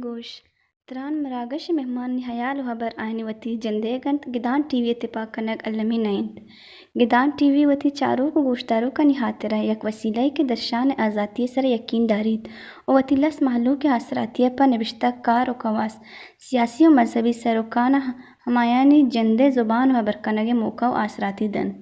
گوش، تران مراگش ءِ مہمانانی ہیال ءُ ہبر آیانی وتی جندئیگ اَنت، گدان ٹی وی ءِ تپاک کنگ المی نہ اِنت۔ گدان ٹی وی وتی چاروک ءُ گوشداروکانی ہاترا یک وسیلہ یے کہ درشان ءِ آزاتی ءِ سرا یکین داریت ءُ وتی لس مہلوک ءِ آسراتی ءَ پہ نبشتہ کار ءُ کواس، سیاسی ءُ مذہبی سروکاں ہمایانی جند ءِ زبان ءُ ہبر کنگ ءِ موقع ءُ آسراتی دنت۔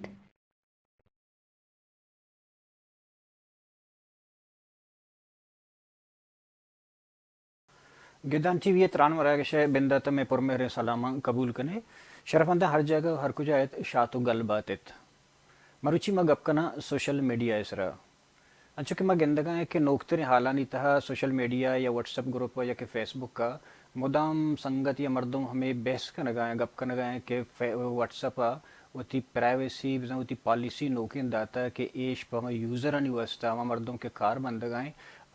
گدان ٹی وی ءِ تران مراگش ءِ بندات ءَ مئے پرمہریں سلاماں قبول کن ئے۔ شرفمنداں، ہر جاگہ ءُ ہر کجا ات، شات ءُ گل بات ات۔ مروچی ما گپ کناں سوشل میڈیا ءِ سرا۔ انچو کہ ما گندگا ایں کہ نوکتریں حالانی تہا سوشل میڈیا یا واٹس ایپ گروپ یا کہ فیس بک ءَ مدام سنگت یا مردم ہمے بحث کنگا ایں، گپ کنگا ایں کہ فے-، واٹس ایپ ءَ وتی پرائیویسی، بزاں وتی پالیسی نوکیں داتہ کہ ایش پہ ہما یوزرانی واستہ، ہما مردم کہ کار بندگا ایں،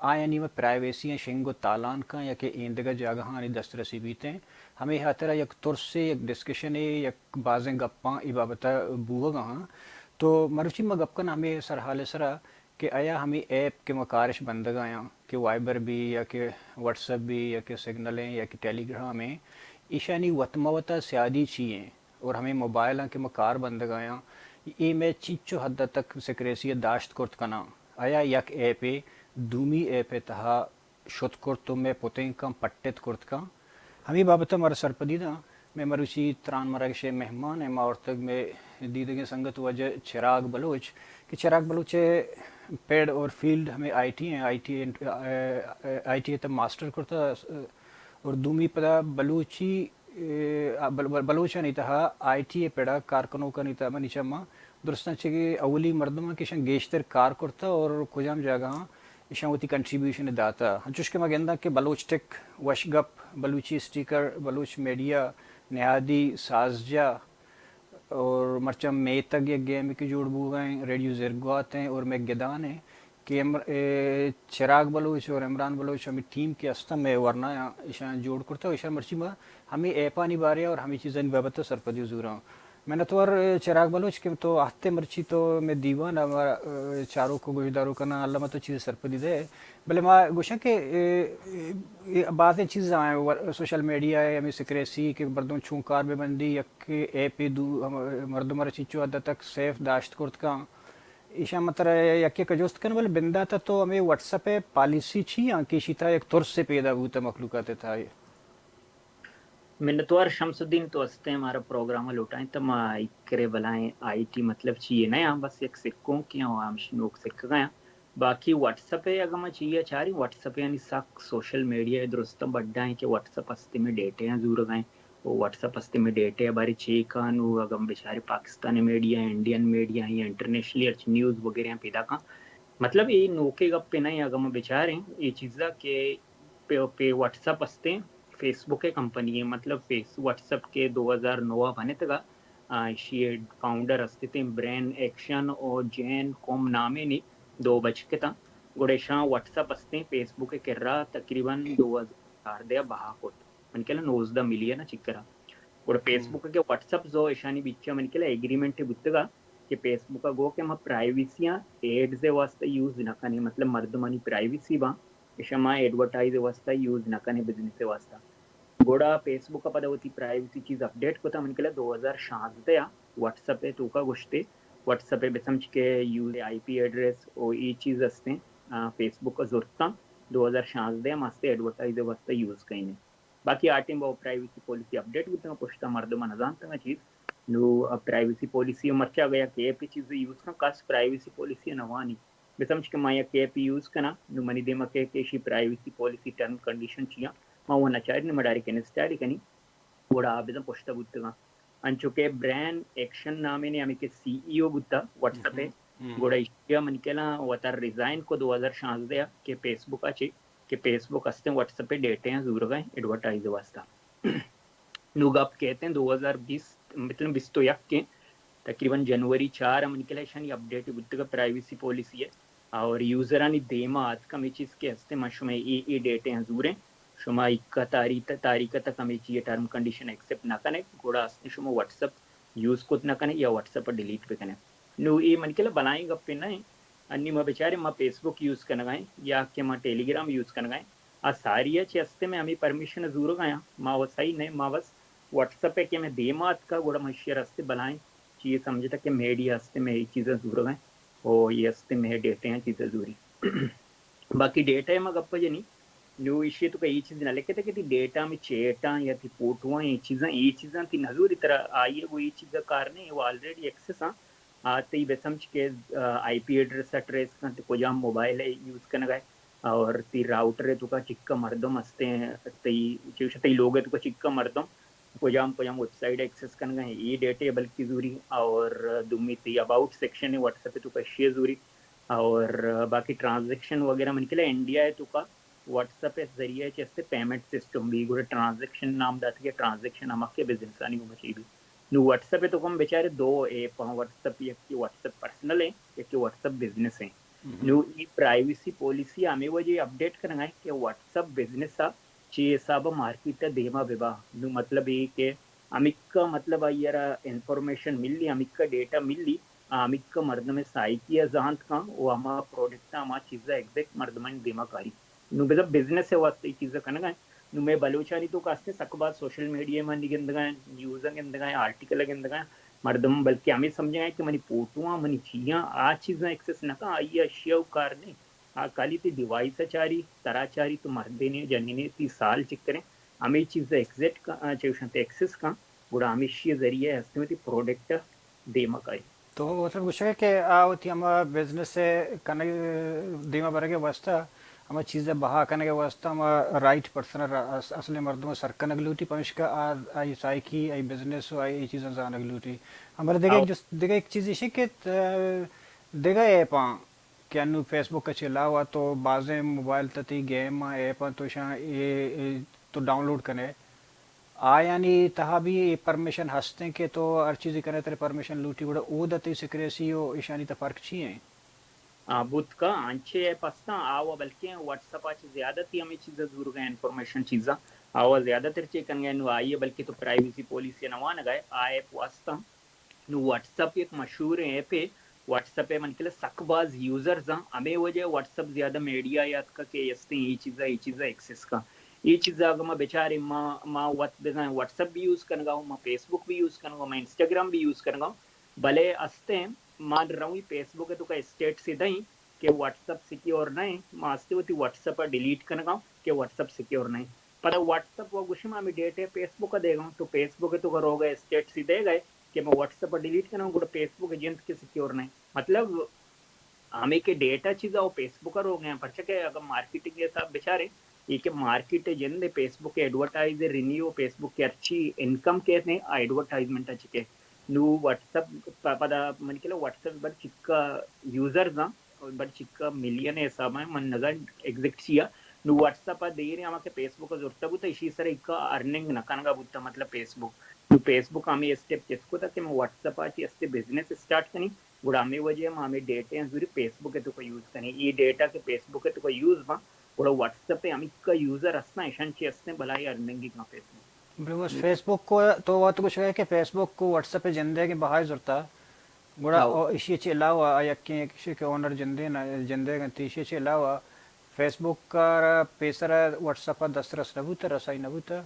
آیانی ہما پرائیویسی ءِ شنگ ءُ تالان کن یا کہ ایندگہ جاگہانی دسترسی بیت ایں۔ ہمے ہاترا یک ترسے، یک ڈسکشنے، یک بازیں گپاں اے بابت ءَ بوہگا آں۔ تو مروچی ما گپ کناں ہمے سرحال ءِ سرا کہ آیا ہمے ایپ کہ ما کارش بندگا آیاں کہ وائبر بی یا کہ واٹس ایپ بی یا کہ سگنل ایں یا کہ ٹیلی گرام ایں، ایشانی وت مہ وتا سیادی چی ایں؟ اور ہمے موبائلاں کہ ما کار بندگا آیاں، اے مئے چینچو حد تک سیکریسی ءَ داشت کرت کناں؟ آیا یک ایپے دومی ایپ ءِ تہا شت کرت ءُ مئے پتینکاں پٹت کرت کن؟ ہمے بابت ءَ مارا سرپدی داں۔ مئے مروچی تران مراگش ءِ مہمان ءُ ما آورتگ مئے دیدگیں سنگت واجہ چراگ بلوچ کہ چراگ بلوچ ءِ پڑ اور فیلڈ ہمے آئی ٹی ایں، آئی ٹی، آئی ٹی ءِ تہ ماسٹر کرتا اور دومی پدا بلوچی، بل-، بل-، بلوچانی تہا آئی ٹی ءِ پڑا کار کنوکانی تہا منی چماں درستاں چہ اولی مردماں کہ ایشاں گیشتر کار کرتا اور کجام جاگہاں ایشاں وتی کنٹریبیوشن داتا۔ انچوش کہ ما گنداں کہ بلوچ ٹیک، وش گپ، بلوچی اسٹیکر، بلوچ میڈیا، نہادی، سازجاہ اور مرچاں میتگ یک گیمے کہ جوڑ بوگا ایں، ریڈیو زرگوات ایں اور مئے گدان ایں کہ امر-، اے، چراگ بلوچ اور عمران بلوچ ہمے ٹیم کہ استاں مئے ورنایاں ایشاں جوڑ کرتا، ایشاں مرچی ما ہمے ایپانی بارے اور ہمے چیزانی بابت ءَ سرپدی زوراں۔ منتوار، اے، چراگ بلوچ کہ تو آہتے مرچی تو مئے دیوان ءَ ما، اے، چاروک ءُ گوشداروکاں الما تو چیز سرپدی دے۔ بلے ما گوشاں کہ، اے، اے، اے بازیں چیز آئیں ور-، سوشل میڈیا ءِ ہمے سیکریسی کہ مردم چون کار بہ بندی، یک ایپے دو ہم-، مردم را چنچو حد تک سیف داشت کرت کن۔ ایشاں من ترا یکے کہ جست کن، بلے بندات ءَ تو ہمے واٹس ایپ ءِ پالیسی چی آں کہ ایشی تہا یک ترسے پیدا بوتہ مخلوقات ءِ تہا؟ منتوار شمس الدین، تو استیں مارا پروگرام ءَ لوٹائیں تہ ما اے کرے بلائیں آئی ٹی مطلب چی اے نہ آں، بس یک سکونکے آں، ہمشی نوک سکگا آں۔ باقی واٹس ایپ ءِ اگاں ما چی ءَ چاریں، واٹس ایپ یعنی سک سوشل میڈیا ءِ درستاں بڈا ایں کہ واٹس ایپ استیں مئے ڈیٹا آں زورگا ایں۔ او واٹس ایپ استیں مئے ڈیٹا ءَ بارے چیک آں، نوں اگاں بچارے پاکستانی میڈیا، انڈین میڈیا یا انٹرنیشنلی ہرچ نیوز وغیرہ آں پیداک آں۔ مطلب اے نوکیں گپے نہ ایں، اگاں ما بچاریں اے چیزا کہ پہ، پہ واٹس ایپ استیں، فیس بک ءِ کمپنی ایں، مطلب فیس، واٹس ایپ کہ دو ہزار نو ءَ بنتگا، آ، ایشی ءِ فاؤنڈر است اتیں برین ایکشن او جین کوم نامے نی دو بچک اتاں۔ گڑا ایشاں واٹس ایپ استیں، فیس بک ءِ کرا تقریباً دو ہزار چاردہ ءَ بہا کت، من کلا نوزدہ ملین ءَ چکرا۔ گڑا فیس بک ءَ کہ واٹس ایپ زو ایشانی بیچ ءَ من کلا ایگریمنٹ بوتگا کہ فیس بک ءَ گو کہ ما پرائیویسی آں ایڈز ءِ واسطہ یوز نہ کنیں، مطلب مردمانی پرائیویسی باں، ایشاں ما ایڈورٹائز ءِ واسطہ یوز نہ کنیں، بزنس ءِ واسطہ۔ گڑا فیس بک ءَ پدا وتی پرائیویسی چیز اپڈیٹ کتا، من کلا دو ہزار شانزدہ ءَ واٹس ایپ ءِ توکا گوشتے، واٹس ایپ ءِ بسمجھ کہ یوز آئی پی ایڈریس او اے چیز استیں، آ، فیس بک ءَ زرتاں، دو ہزار شانزدہ ءَ ما استے ایڈورٹائز ءِ واسطہ یوز کئینے۔ باقی آ ٹیم با پرائیویسی پالیسی اپڈیٹ بوتگا، پشتا مردم نزانتگا چیز۔ نو پرائیویسی پالیسی مرچا اگہ یک ایپ چیز یوز کن، کس پرائیویسی پالیسی نوانی۔ بسمجھ کہ ما یک ایپ یوز کناں، نوں منی دیما کئیت کہ ایشی پرائیویسی پالیسی ٹرم کنڈیشن چی آں، ما وَ نہ چاریں، ما ڈائریکٹ انسٹال کنیں، گڑا آ بزاں پشتا بوتگاں۔ انچو کہ برین ایکشن نامیں ہمیں کہ سی ای او بوتا واٹس ایپ ءِ، گڑا ایشی ءَ من کلاں وتا ریزائن کو دو ہزار شانزدہ ءَ کہ فیس بک ءَ چے کہ فیس بک استیں واٹس ایپ ءِ ڈیٹے آں زورگا ایں ایڈورٹائز واسطہ۔ نو گپ کہتے ہیں دو ہزار بیست، مطلب بیست و یک کے، تقریباً جنوری چار ءَ من کلاں ایشانی اپڈیٹ بوتگا پرائیویسی پالیسی ءِ، اور یوزرانی دیما آتک ہمیں چیز کہ ہستے ما شما اے اے ڈیٹے آں زوریں، شما اکا تاریخ تاریخ تک ہمیں چیئے ٹرم کنڈیشن ایکسپٹ نہ کنے، گڑا ہستے شما واٹس ایپ یوز کت نہ کنے یا واٹس ایپ ڈیلیٹ بکنے۔ نو اے من کلا بلائیں گپے نہ ایں۔ انی ما بچارے ما فیس بک یوز کنگا ایں یا کہ ما ٹیلی گرام یوز کنگا ایں، آ ساری ءَ چہ ہستے میں ہمیں پرمیشن زورگا ایں، ما و صحیح نہ، ما بس واٹس ایپ ءَ کہ میں دیما آتکا گڑا من شیئر ہستے بلائیں چیئے سمجھتا کہ میڈیا ہستے میں اے چیزاں زورگا ایں، او اے ہستے میں ڈیٹے آں چیزاں زوری۔ باقی ڈیٹا ءِ ما گپ جنی، نو ایشی تو کا اے چیز نہ لکھتا کہ تی ڈیٹا میں چیٹاں یا تی فوٹواں، اے چیزاں، اے چیزاں تی نہ زوری، ترا آئی ءَ گو اے چیزا کار نہیں، وہ آلریڈی ایکسس آں۔ آ تی بہ سمجھ کہ آئی پی ایڈریس ءَ ٹریس کن، تی کجام موبائل ءَ یوز کنگا ئے، اور تی راؤٹر ءِ تو کا چکا مردم ہستے، تی چوش تی لوگ ءِ تو کا چکا مردم کجام کجام ویب سائٹ ایکسس کنگا ایں، اے ڈیٹے بلکہ زوری، اور دومی تی اباؤٹ سیکشن ءِ واٹس ایپ ءِ تو کا ایشی زوری، اور باقی ٹرانزیکشن وغیرہ من کلا انڈیا ءِ تو کا واٹس ایپ ءِ ذریعہ چہ استے پیمنٹ سسٹم بی، گڑا ٹرانزیکشن نام داتگے، ٹرانزیکشن ہمکہ بزنسانی گوما چی بی۔ نو واٹس ایپ ءِ تو کم بچارے دو ایپ آں، واٹس ایپ، یکی واٹس ایپ پرسنل ایں، یکی واٹس ایپ بزنس ایں۔ نو ای پرائیویسی پالیسی ہمیں وجہ اپڈیٹ کرنا ہے کہ واٹس ایپ بزنس آ چی حساب مارکیٹ ءَ دیما ببا۔ نو مطلب اے کہ ہمکا مطلب آئی ءَ را انفارمیشن ملی، ہمکا ڈیٹا ملی، آ ہمکا مردم سائیکی ءَ زانت کن و ہما پروڈکٹ ءَ ہما چیز ءَ ایگزیکٹ مردمانی دیما کاری۔ نو بزاں بزنس ءِ واسطہ اے چیز ءَ کنگ ءَ ایں۔ نو مئے بلوچانی تو کاستے سک باز سوشل میڈیا ءَ ما نی گندگ ءَ ایں، نیوز ءَ گندگ ءَ ایں، آرٹیکل ءَ گندگ ءَ ایں، مردم بلکہ ہمیں سمجھگ ءَ ایں کہ منی پوٹواں، منی چیاں، آ چیزاں ایکسس نہ کن، آئی ءَ شیو کار نہیں۔ آ کالی تی ڈیوائس ءَ چاری، ترا چاری، تو مردینے، جنینے، تی سال چکریں، ہمیں چیز ایگزیکٹ کن، چوشن تے ایکسس کن، گڑا ہمیشی ذریعہ ہستے وتی پروڈکٹ دیما کاری۔ تو مطلب گوشگ کہ آ وتی ہما بزنس کنگ، دیما برگ ءِ واسطہ، ہما چیز بہا کنگ ءِ واسطہ ہما رائٹ پرسن ءَ را-، اص-، اصل مردم ءَ سر کنگ لوٹی، پمشکا آ، آئی سائیکی، آئی بزنس و آئی چیزاں زانگ لوٹی۔ ہمارا دگہ ایک جس-، دگہ ایک چیز ایشی کہ، آ، دگہ ایپاں کہ انو فیس بک ءَ چہ علاوہ تو بازیں موبائل تہ تئی گیم آں، ایپ آں، تو اشاں اے، اے تو ڈاؤنلوڈ کنے، آیانی تہا بھی اے پرمیشن ہستیں کہ تو ہر چیزی کنے ترے پرمیشن لوٹی، گڑا اود ءَ تئی سیکریسی و ایشانی تہ فرق چی ایں؟ آ، بوت کا انچے ایپ ہستاں، آوا بلکیں واٹس ایپ ءَ چہ زیادہ تی ہمیں چیزاں زورگا انفارمیشن چیزاں، آوا زیادہ تر چے کنگا نو آئی ءَ بلکہ تو پرائیویسی پالیسی نہ وانگا ئے، آ ایپ واسطہ نو واٹس ایپ یک مشہوریں ایپے، واٹس ایپ ءَ من کلا سک باز یوزرز آں، ہمے وجہ واٹس ایپ زیادہ میڈیا یاتکا کہ استیں اے چیزا، اے چیزا ایکسس کا۔ اے چیزا اگہ ما بچاریں، ما، ما وت بزاں واٹس ایپ بھی یوز کنگا ہوں، ما فیس بک بھی یوز کنگا ہوں، ما انسٹاگرام بھی یوز کنگا ہوں، بلے استیں ما روی فیس بک ءِ تو کا اسٹیٹس دئیں کہ واٹس ایپ سیکیور نہیں، ما استے وتی واٹس ایپ ڈیلیٹ کنگا ہوں کہ واٹس ایپ سیکیور نہیں۔ پدا واٹس ایپ و گوشی ما ہمیں ڈیٹے فیس بک ءَ دیگا، تو فیس بک ءِ تو کا روگا اسٹیٹس دیگا کہ ما واٹس ایپ ڈیلیٹ کناں، گڑا فیس بک جند کے سیکیور نہیں۔ مطلب ہمیں کہ ڈیٹا چیزا و فیس بک ءَ روگا ہیں، پرچہ کہ اگر مارکیٹنگ ءِ حساب بچارے، یہ کہ مارکیٹ جند فیس بک ایڈورٹائز رینیو، فیس بک کی ہرچی انکم کہتے ہیں، ایڈورٹائزمنٹ چکے۔ نو واٹس ایپ پ-، پدا من کلا واٹس ایپ بڑ چکا یوزرز آں، بڑ چکا ملین ءِ حساب ءَ، من نزان ایگزیکٹ چیا۔ نو واٹس ایپ ءَ دیر ہما کہ فیس بک ءَ زرتا بوتا، اشی سر ایک ارننگ نہ کنگا بوتا، مطلب فیس بک۔ نو فیس بک ہمیں اسٹیپ چست کتا کہ من واٹس ایپ ءَ چی استے بزنس اسٹارٹ کنی، گڑا ہمیں وجہ ما ہمیں ڈیٹے آں زوری فیس بک ءِ تو کا یوز کنی۔ اے ڈیٹا کہ فیس بک ءِ تو کا یوز باں، گڑا واٹس ایپ ءَ ہمیں کا یوزر ہستاں، ایشان چی ہستیں بلائی ارننگی کن فیس بک۔ بلے بس فیس بک کو تو وت گوشگ ئے کہ فیس بک کو واٹس ایپ ءِ جندے کہ بہائے زرتا، گڑا او ایشی چہ علاوہ آ یکیں ایشی کہ اونر جندے نہ، جندے گنتی، ایشی چہ علاوہ فیس بک ءَ را پیسر ءَ واٹس ایپ ءَ دسترس نہ بوتا، رسائی نہ بوتا۔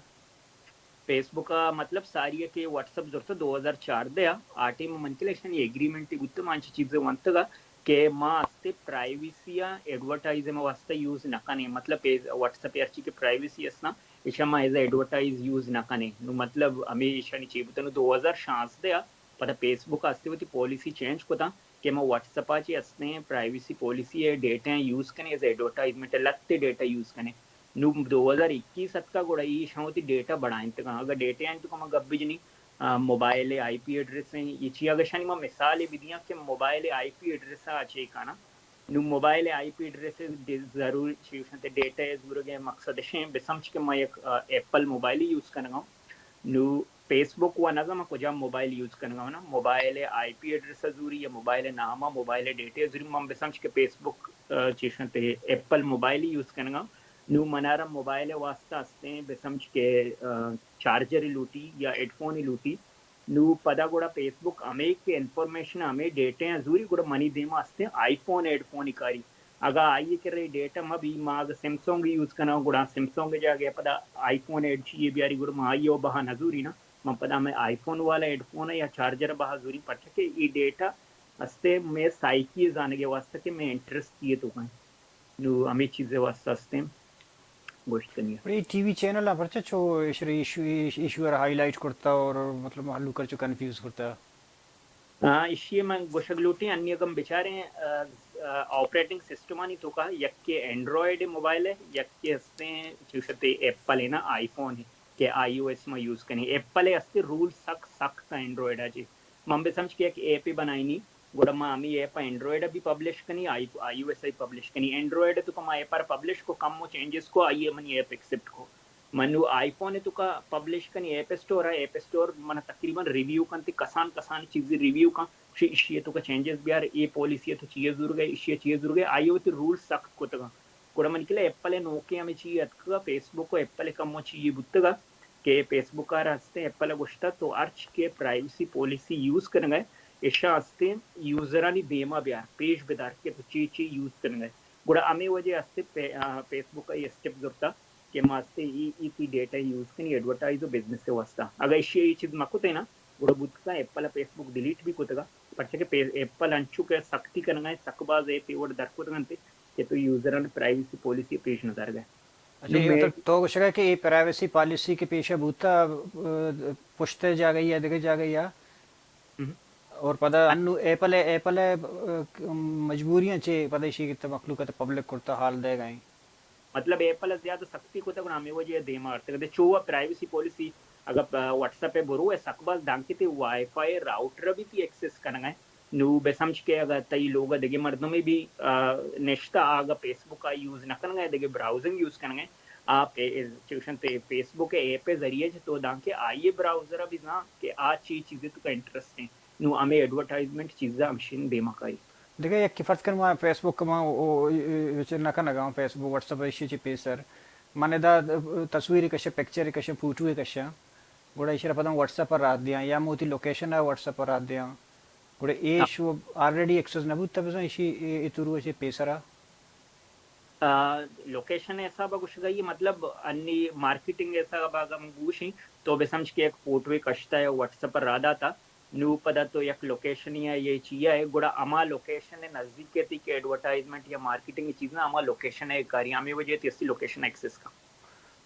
فیس بک ءَ مطلب ساری ءَ کہ واٹس ایپ زرتا دو ہزار چاردہ ءَ، آ ٹائم من کلا ایشانی ایگریمنٹ بوتا، ما انچی چیزے ونتگا کہ ما استے پرائیویسی ءَ ایڈورٹائز ما واسطہ یوز نہ کنیں، مطلب واٹس ایپ ءَ ہرچی کہ پرائیویسی ہستاں، ایشاں ما ایز اے ایڈورٹائز یوز نہ کنیں۔ نو مطلب ہمے ایشانی چی بوتن، نو دو ہزار شانزدہ ءَ پدا فیس بک ءَ استے وتی پالیسی چینج کتاں کہ ما واٹس ایپ ءَ چی استیں پرائیویسی پالیسی ءِ ڈیٹا یوز کنیں، ایز اے ایڈورٹائزمنٹ لہتے ڈیٹا یوز کنیں۔ نو دو ہزار اکیس اتکا، گڑا ایشاں وتی ڈیٹا بڑھائینتگاں۔ اگہ ڈیٹا آنی تو کہ ما گپ بجنی، موبائل آئی پی ایڈریس ہیں، یہ چی اگر شانی ما مثال بدیاں کہ موبائل آئی پی ایڈریس آ چے کانا، نو موبائل آئی پی ایڈریس ضرور چی گوشنتے ڈیٹا زورگے مقصد شیں، بسمچ کہ ما یک ایپل موبائل یوز کنگا، نو فیس بک و نظم کجا موبائل یوز کنگا نا، موبائل آئی پی ایڈریس زوری یا موبائل نامہ موبائل ڈیٹا زوری، من بسمچ کہ فیس بک چی گوشنتے ایپل موبائل یوز کنگا، نو منارا موبائل واسطہ ہستیں بسمچ کہ چارجر لوٹی یا ہیڈ فون لوٹی، نو پدا گڑا فیس بک ہمے کہ انفارمیشن ہمے ڈیٹا زوری گڑا منی دیما ہستیں آئی فون ہیڈ فون کاری۔ اگا آئی کرے ڈیٹا مہ بی، ما اگا سیمسنگ یوز کناں گڑا سیمسنگ جاگہ پدا آئی فون ہیڈ چیے بیاری گڑا ما آئی بہا نہ زوری نا، من پدا ہمے آئی فون والا ہیڈ فون یا چارجر بہا زوری، پرچہ کہ ای ڈیٹا ہستے مے سائیکی زانگے واسطہ کہ مے انٹرسٹ چیے تو کہیں۔ نو ہمے چیزے واسطہ ہستیں گوشت کنی۔ پر یہ ٹی وی چینل آ پرچہ چو ایشرے ایشو، ایشو را ہائی لائٹ کرتا اور مطلب مخلوق چو کنفیوز کرتا۔ ہاں، اشی من گوشگ لوٹیں، انی اگم بچاریں آپریٹنگ سسٹمانی تو کا یک کے اینڈرائڈ موبائل ہے، یک کے ہستیں چوشتے ایپل ہے نا، آئی فون ہے کہ آئی او ایس ما یوز کنی۔ ایپل ہے ہستے رول سک سخت اینڈرائڈ ہے جی۔ من بسمچ کہ یک ایپ بنائینی، گڑا ما ہمے ایپ اینڈرائڈ بھی پبلش کنی، آئی، آئی او ایس بھی پبلش کنی۔ اینڈرائڈ تو ما ایپ پر پبلش کو، کم و چینجز کو، آئی منی ایپ ایکسپٹ کو۔ من نو آئی فون تو کا پبلش کنی ایپ اسٹور ہے، ایپ اسٹور من تقریباً ریویو کنتے، کسان کسان چیزی ریویو کن، شی اشی تو کا چینجز بیار، اے پالیسی تو چیئے زور گئے، اشی چیئے زور گئے، آئی وتی رول سخت کتگا۔ گڑا من کلا ایپل نوکے ہمیں چی اتکگا، فیس بک و ایپل کم و چی بوتگا۔ کہ فیس بک ء را ہستیں ایپل ء گوشتہ تو ہرچ کہ پرائیویسی پالیسی یوز کنگ ء ایشاں ہستیں یوزرانی دیما بیار، پیش بدار کہ تو چی چی یوز کنگ ء۔ گڑا ہمے وجہ ہستیں پے-، آ، فیس بک ء اے اسٹیپ زرتا کہ ما ہستیں ای، ای تی ڈیٹا یوز کنی ایڈورٹائز و بزنس ء واسطہ۔ اگہ ایشی ء اے چیز مہ کتیں نا، گڑا بوت کن ایپل ء فیس بک ڈیلیٹ بھی کتگا، پرچہ کہ پے-، ایپل انچو کہ سختی کنگ ء سک باز ایپ اے وڑ در کتگ انت کہ تو یوزرانی پرائیویسی پالیسی پیش نہ دارگ ء۔ اچھا، نوں اے مے- مطلب تو گوشگ ء کہ اے پرائیویسی پالیسی کہ پیش ء بوتا، آ، پشت ء جاگہ یا دگہ جاگہ یا؟ ہم۔ اور پدا انو ایپل ء، ایپل ء، آ، مجبوریاں چے پدا ایشی کہ مخلوق ء پبلک کرتا حال دے گئے؟ مطلب ایپل ء زیادہ سختی کتگ، گڑا ہمے وجہ ء دیما آرتگ۔ دے چو ء پرائیویسی پالیسی اگاں پ-، واٹس ایپ ء برو ء سک باز دانکہ تی وائی فائی راؤٹر ء بھی تی ایکسس کنگ ء۔ نو بہ سمجھ کہ اگاں تئی لوگ ء دگہ مردمے بھی، آ، نشتہ آ اگاں فیس بک ء یوز نہ کنگ ء، دگہ براؤزنگ یوز کنگ ء، آ پے-، چوشن تے فیس بک ء ایپ ء ذریعہ چہ تو دانکہ آئی ء براؤزر ء بھی زان کہ آ چی چیزے تو کا انٹرسٹ ہیں۔ نو ہمے ایڈورٹائزمنٹ چیزا ہمشین دیما کاری۔ دگہ یکے فرض کن ما فیس بک ما او، او، او، چہ نہ کنگا، فیس بک، واٹس ایپ ایشی چہ پیسر من ادا تصویر کشاں، پکچر کشاں، فوٹو کشاں، گڑا ایشرا پدا واٹس ایپ پر راہ دیاں یا موتی لوکیشن ء واٹس ایپ پر راہ دیاں، گڑا ایش آلریڈی ایکسس نہ بوتا بزاں ایشی اے، اے ترو چہ پیسرا؟ آ، لوکیشن ء حساب ء گوشگ ء، مطلب انی مارکیٹنگ ء حساب ء اگاں گوشیں تو بہ سمجھ کہ یک فوٹوے کشتہ ء واٹس ایپ پر راہ داتہ، نوں پدا تو یک لوکیشنے ء یا چی ء، گڑا ہما لوکیشن ء نزدیک ء تئی کہ ایڈورٹائزمنٹ یا مارکیٹنگ چیز نہ، ہما لوکیشن ء کاری، ہمے وجہ ء تئی ہستی لوکیشن ایکسس کن۔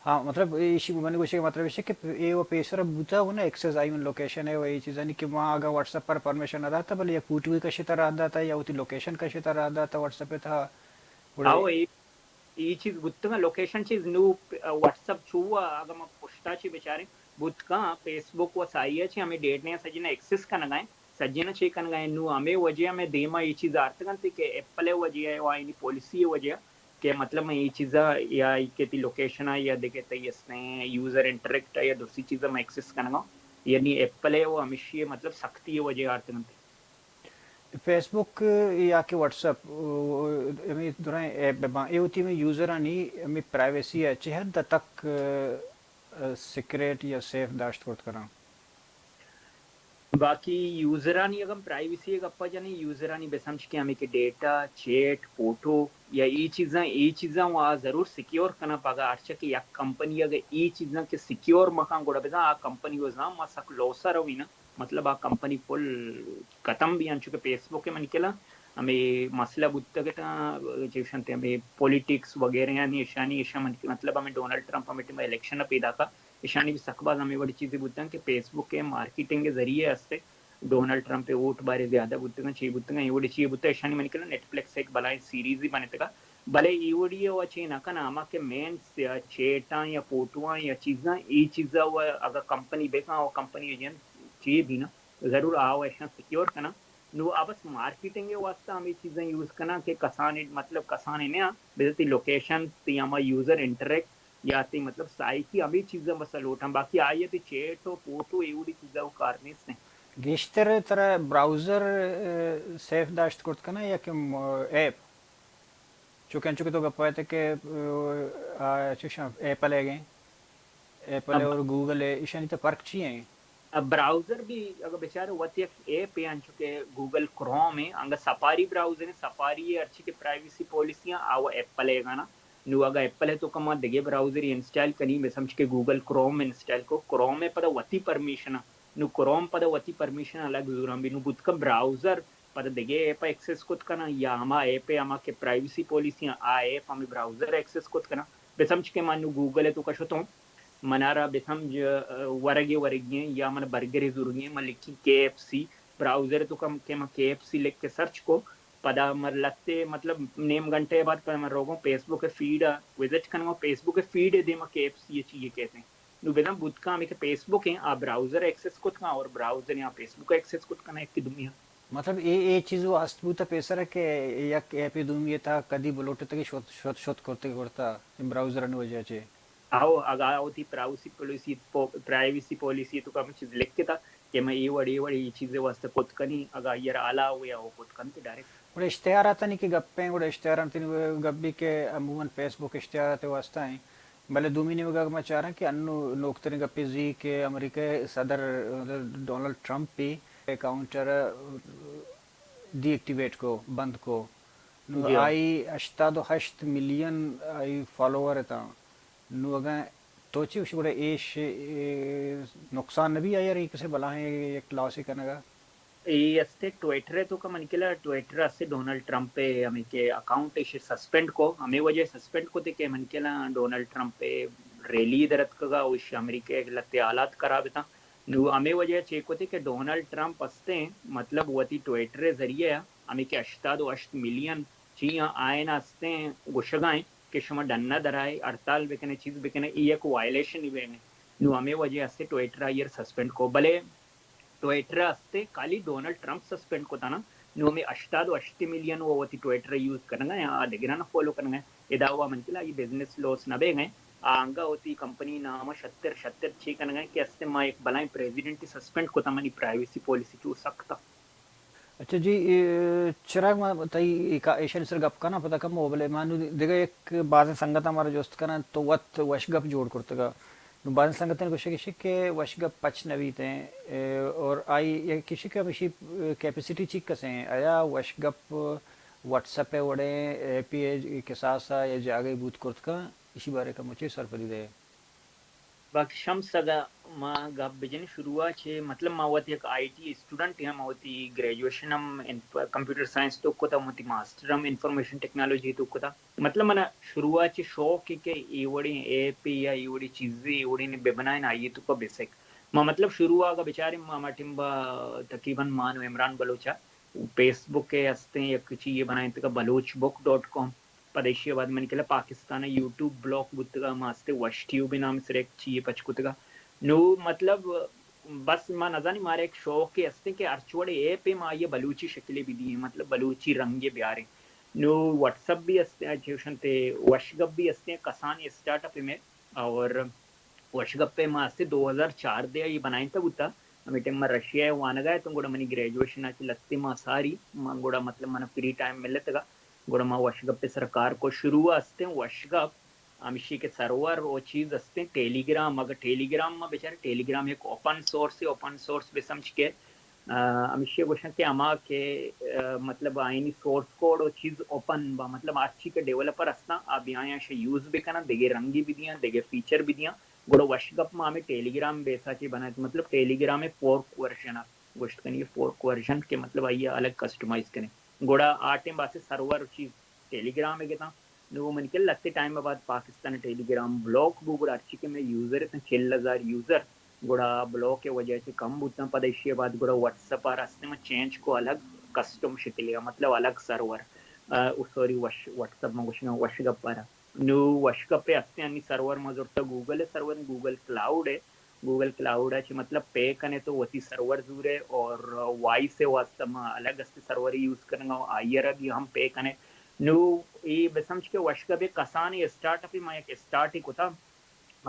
ہاں، مطلب ایشی منی گوشگ ء مطلب ایش کہ اے و پیسر بوتا ہوں نا ایکسس، آئی من لوکیشن ء و اے چیزانی کہ ما اگاں واٹس ایپ پر پرمیشن نہ داتا، بلے یک فوٹوے کشتا راہ داتا یا وتی لوکیشن کشتا راہ داتا واٹس ایپ ء تھا۔ گڑا ہاں، اے، اے چیز بوتگا، لوکیشن چیز نو، واٹس ایپ چو ء اگاں ما پشتا چی بچاریں، بوتگا فیس بک و سائی ء چی ہمیں ڈیٹا سجنا ایکسس کنگا ہیں، سجنا چی کنگا ہیں، نو ہمیں وجہ ہمیں دیما اے چیز آرتگ انت کہ ایپل ء وجہ ء و آئینی پالیسی ء وجہ ء کہ مطلب من اے چیزا یا کہ تئی لوکیشن ء یا دگہ تئی استیں یوزر انٹریکٹ ء یا درسی چیزا من ایکسس کنگا، یعنی ایپل ء و ہمیشی ء مطلب سختی ء وجہ ء آرتگ انت۔ فیس بک یا کہ واٹس ایپ، ہمے درائیں ایپ بہ باں، اے وتی ہمے یوزرانی ہمے پرائیویسی ء چہ حد تک، آ، سیکریٹ یا سیف داشت کرت کناں؟ باقی یوزرانی اگاں پرائیویسی ء گپا جنیں، یوزرانی بہ سمجھ کہ ہمے کہ ڈیٹا، چیٹ، فوٹو یا اے چیزاں، اے چیزاں وا ضرور سیکیور کناں۔ پگہ ہرچہ کہ یک کمپنی اگہ اے چیزاں کہ سیکیور مکاں، گڑا بزاں آ کمپنی و زاں ما سک لوسا رویناں۔ مطلب آ کمپنی فل ختم بیاں، چونکہ فیس بک ء منی کلا ہمے مسئلہ بوتگ اتاں، چے گوشنت ہمے پولیٹکس وغیرہ یعنی ایشانی، ایشاں من مطلب ہمے ڈونلڈ ٹرمپ ہمے ٹائم الیکشن ء پیداکا ایشانی بھی سک باز ہمے وڑی چیزے بوتاں کہ فیس بک ء مارکیٹنگ ء ذریعے ہستے ڈونلڈ ٹرمپ ء ووٹ بارے زیادہ بوتگاں، چی بوتگاں، اے وڑی چی بوتگ، ایشانی منی کلا نیٹ فلکس ایک بلائیں سیریز ہی بنتگا۔ بلے اے وڑی ء و چے نہ کناں، ہما کہ مین چیٹاں یا فوٹواں یا چیزاں، اے چیزا و اگاں کمپنی بکاں و کمپنی جن چی بینا، ضرور آ و ایشاں سیکیور کناں۔ نو آ بس مارکیٹنگ ءِ واسطہ ہمے چیزاں یوز کناں کہ کسانیں، مطلب کسانیں نہ، بزاں تئی لوکیشن، تئی ہما یوزر انٹریکٹ یا تئی مطلب سائیکی، ہمے چیزاں بس لوٹاں، باقی آئی ءَ تئی چیٹ و فوٹو اے وڑی چیزاں و کار نیست ہیں۔ گیشتر ترا براؤزر، ءَ، سیف داشت کرت کناں یا کہ م-، ایپ؟ چونکہ انچو کہ تو گپ ءَ کہ، ءَ، آ، چوشاں ایپل ءِ گئے، ایپل ءِ اب اور گوگل ءِ، ایشانی تہ فرق چی ہیں؟ اب براؤزر بھی اگر بچارے وت یک ایپ ہے، انچو کہ گوگل کروم ہے، انگا سفاری براؤزر ہے، سفاری ہے، ہرچی کہ پرائیویسی پالیسی ہیں، آ وہ ایپل ہے گانا۔ نو اگا ایپل ہے تو کما دگے براؤزر انسٹال کنی، میں سمجھ کہ گوگل کروم انسٹال کو، کروم ہے پدا وتی پرمیشن، نو کروم پدا وتی پرمیشن الگ زوراں بھی، نو بوت کن براؤزر پدا دگہ ایپ ایکسس کت کناں یا ہما ایپ ءَ ہما کہ پرائیویسی پالیسی آ ایپ ہمیں براؤزر ایکسس کت کناں۔ بہ سمجھ کہ من نو گوگل ءِ توکا شتوں، منارا بہ سمجھ، ءَ، ورگے ورگی ہیں یا من برگرے زورگی ہیں، من لکھی کے ایف سی، براؤزر ءِ توکا کہ من کے ایف سی لکھ کے سرچ کو، پدا من لتے مطلب نیم گھنٹے بعد پدا من روگوں فیس بک ءِ فیڈ ءَ وزٹ کنگوں، فیس بک ءِ فیڈ ءِ دیما کے ایف سی ءِ چیئے کہتے ہیں۔ نو بزاں بوت کن ہمے کہ فیس بک ہیں، آ براؤزر ایکسس کت کن اور براؤزر ہیں، آ فیس بک ایکسس کت کن، ایک دومی ہیں۔ مطلب اے، اے چیز و ہست بوتا پیسرا کہ یک ایپے دومی تہا کدی بلوٹتگی شت، شت، شت کرتگی کرتا براؤزر انی وجہ چے؟ آو، اگا وتی پرائیویسی پالیسی، پو-، پرائیویسی پالیسی تو کم چیز لکھتا کہ میں اے وڑی، اے وڑی چیزے واسطے کت کنی، اگا یار آلا ہویا وہ کت کنتے ڈائریکٹ۔ گڑا اشتہاراتانی کہ گپ ایں، گڑا اشتہاراتانی گپ بھی کہ عموماً فیس بک اشتہارات واسطہ ایں، بلے دومی نیمگا ما چاراں کہ انو نوکتریں گپے زی کہ امریکہ صدر ڈونلڈ ٹرمپ پی اکاؤنٹ ءَ ڈی ایکٹیویٹ کو، بند کو۔ نو جی ہاں۔ آئی ہشتاد و ہشت ملین آئی فالوور اتاں۔ نو اگاں تو چی گوشی گڑا ایش، اے، نقصان نبی آئی ءَ را کسے بلاہیں یک لاسے کنگا؟ اے استے ٹویٹر ءِ توکا من کلا ٹویٹر استے ڈونلڈ ٹرمپ ءِ ہمیں کہ اکاؤنٹ ایشی سسپینڈ کو، ہمیں وجہ سسپینڈ کو تے کہ من کلا ڈونلڈ ٹرمپ ءِ ریلی درتکگا، اوش امریکہ ءِ لتے حالات خراب تاں۔ نو ہمیں وجہ چے کو تے کہ ڈونلڈ ٹرمپ استے مطلب وتی ٹویٹر ءِ ذریعہ ہمیں کہ ہشتاد و ہشت ملین چیاں آئین استے گوشگائیں کہ شما ڈنا درائے، ہڑتال بکنے، چیز بکنے، اے یک وائلیشن ہی بیں۔ نو ہمیں وجہ استے ٹویٹر آئی ءَ سسپینڈ کو، بلے ٹویٹر استے خالی ڈونلڈ ٹرمپ سسپینڈ کتانا، نو ہمیں ہشتاد و ہشت ملین وہ وتی ٹویٹر یوز کرنگا یا دگرانا فالو کرنگا، ادا ہوا من کلا یہ بزنس لوس نہ بے گئے، آنگا وتی کمپنی نام شتر شتر چی کنگا کہ استے ما ایک بلائیں پریزیڈنٹ سسپینڈ کتا، منی پرائیویسی پالیسی چو سخت۔ اچھا جی، اے، چراگ ما تئی ایشانی سر گپ کناں پدا کم، بلے ما نو دگہ یک بازیں سنگتاں مارا جست کناں، تو وت وشگپ جوڑ کرتگا۔ نو بازیں سنگتاں گوشگ اش کہ وشگپ پچ نہ بیت ایں، اے، اور آئی یک اش کہ ہمیشی کیپیسٹی چی کسیں، آیا وشگپ وٹس ایپ ءِ وڑیں ایپے ءِ کساسا یا جاگہے بوت کرت کن، اشی بارے کم مچے سرپدی دے۔ باقی شمس اگا ما گپ بجن شروع چے، مطلب ما وت یک آئی ٹی اسٹوڈنٹ ہیں، ما وتی گریجویشن ہم انف-، کمپیوٹر سائنس تو کتا، وتی ماسٹر ہم انفارمیشن ٹیکنالوجی تو کتا۔ مطلب منا شروع چے شوق ہے کہ اے وڑیں ایپ یا اے وڑیں چیزیں، اے وڑیں بہ بنائیں، آئی تو کا بیسک۔ ما مطلب شروع اگا بچاریں ما، ما ٹیم با تقریباً مان و عمران بلوچا فیس بک ءِ ہستیں یک چیئے بنائیں تکا بلوچ بک ڈاٹ کام۔ پدا ایشی ءَ بعد منی کلا پاکستان ءَ یوٹیوب بلاک بوتگا، ما استے وش ٹیوب نام سر یک چیئے پچ کتگا۔ نو مطلب بس ما نزانی مارا یک شوقے ہستیں کہ ہرچ وڑے ایپے ما آئی ءَ بلوچی شکلے بدییں، مطلب بلوچی رنگے بیاریں۔ نو وٹس ایپ بھی ہستیں، چوشنتے وش گپ بھی ہستیں، کسانی اسٹارٹ اپ میں اور وش گپے ما استے دو ہزار چاردہ ءَ یہ بنائینتا بوتا۔ ہمیں ٹائم ما رشیا ءَ وانگا اتوں، گڑا منی گریجویشن ءَ چہ لتے ما ساری، من گڑا مطلب منا فری ٹائم ملتگا، گڑا ما وش گپے سر کار کو۔ شروع ءَ استیں وش گپ ہمشی کہ سرور و چیز استیں ٹیلی گرام، اگر ٹیلی گرام ما بچار، ٹیلی گرام یک اوپن سورس ہے، اوپن سورس بہ سمجھ کے، آ، ہمشی گوشن کہ ہما کہ، آ، مطلب آئینی سورس کوڈ و چیز اوپن با، مطلب ہرچی کہ ڈیولپر استاں آ بیاں شہ یوز بکناں، دگہ رنگی بدیاں، دگہ فیچر بدیاں۔ گڑا وش گپ ما ہمیں ٹیلی گرام بیسا چی بنائیں، مطلب ٹیلی گرام ءِ فورک ورژن ءَ گوشت کنی، فورک ورژن کہ مطلب آئی ءَ الگ کسٹمائز کنیں۔ گڑا آ ٹائم باسے سرور چیز ٹیلی گرام ءَ گتاں۔ نو من کہ لتے ٹائم ءَ بعد پاکستان ءَ ٹیلی گرام بلاک بو، گڑا ہرچی کہ میں یوزر اتاں چل ہزار یوزر، گڑا بلاک ءِ وجہ چہ کم بوتاں۔ پدا ایشی ءَ بعد گڑا وٹس ایپ ءَ رستیں من چینج کو الگ کسٹم شکلے ءَ، مطلب الگ سرور، آ، او سوری، وش، وٹس ایپ من گوشگاں وش گپ ءَ را۔ نو وش گپ ءِ ہستیں انی سرور ما زرتا گوگل ءِ سرور، گوگل کلاؤڈ ءِ۔ گوگل کلاؤڈ ءَ چہ مطلب پے کنے تو وتی سرور زورے، اور وائس ءِ واسطہ ما الگ است سرور یوز کنگا، آئی ءَ را بھی ہم پے کنے۔ نو اے بسمجھ کہ وشگپ کسانیں اسٹارٹ اپے، ما یک اسٹارٹ ہی کتا،